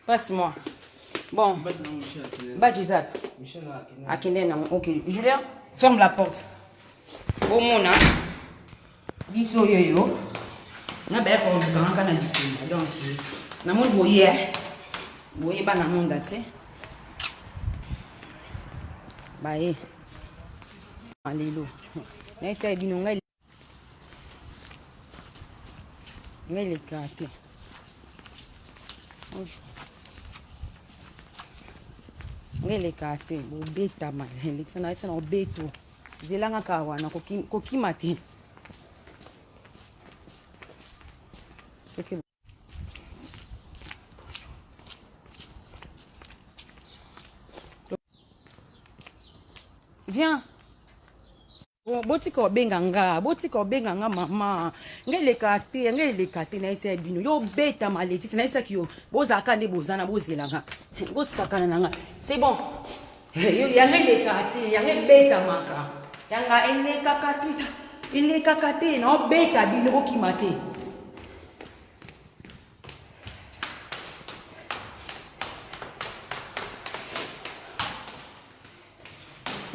Passe-moi. Bon. Badge Isaac. Akende na. Ok. Julien, ferme la porte. Bomona. Biso yo yo. Na ba ko kanga na likumba. Donc, na mon boye. Boye bana monde te. Baye. Lelo. Na esa bino ngai ngai elekaka te. Bonjour. Ngai elekaka te, bobetama elekisa na esa na obeto. Zelanga kaka wana kokima te. Viens. Bon, botika obenga nga, botika obenga nga mama. Nga eleka te, nga eleka te na esa bino. Yo beta maletisi na esaki yo. Bozalaka nde bozana bozela nga. Bosakana na nga. C'est bon. Yo yanga eleka te, yanga ebetamaka. Yanga elekaka te. Elekaka te, na obeta bino bokima te.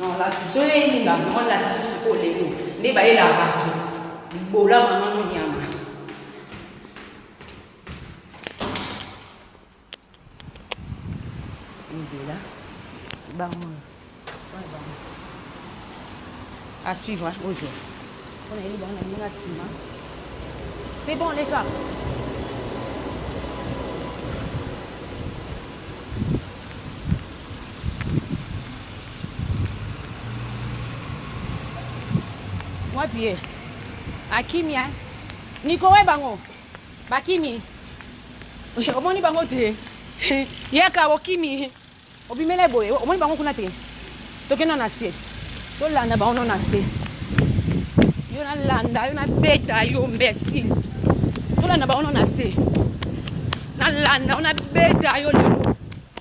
Non, la biso elinga mama lakisi sikoyo lelo nde bayelaka bato libola mama no nyama. Nzela bango à suivre hein, ozela mpona yebi bango na ndenge nsima. C'est bon les gars. Wapi ye akimi eh? Niko we bango bakimi, omoni bango te? Yaka, okimi, obimela boye, omoni bango kuna te? Tokenda na se, tolanda bango no na se. Yo nalanda yo, nabeta yo imbécile. Tolanda bango no na se, nalanda yo, nabeta yo lelo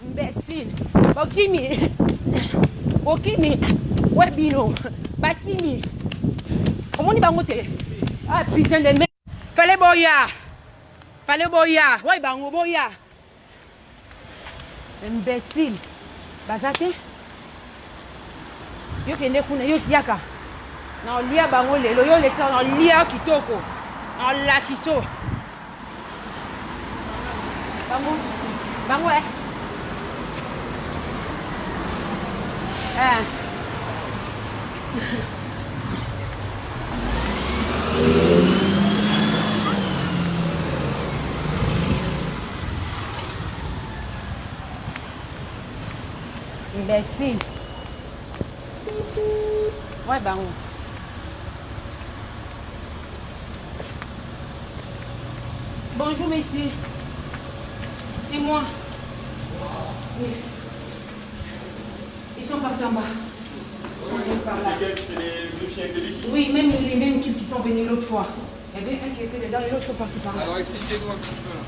imbécile. Bokimi, bokimi, we bino bakimi, omoni bango te? Ah putain de merde. Fallait boya, fallait boya, we bango boya imbécile. Baza te, yo kende kuna, yo yaka na olia bango lelo. Yo olekisa na olia kitoko na olakiso bango bango eh. Eh. Imbécile. Ouais, bango. Bonjour, messieurs. C'est moi. Oui. Ils sont partis en bas. Ils sont venus par là. C'était quel? C'était les deux filles avec les liquides? Oui, même les mêmes qui sont venus l'autre fois. Il y avait un qui était dedans et l'autre sont partis par là. Alors expliquez-nous un petit peu là.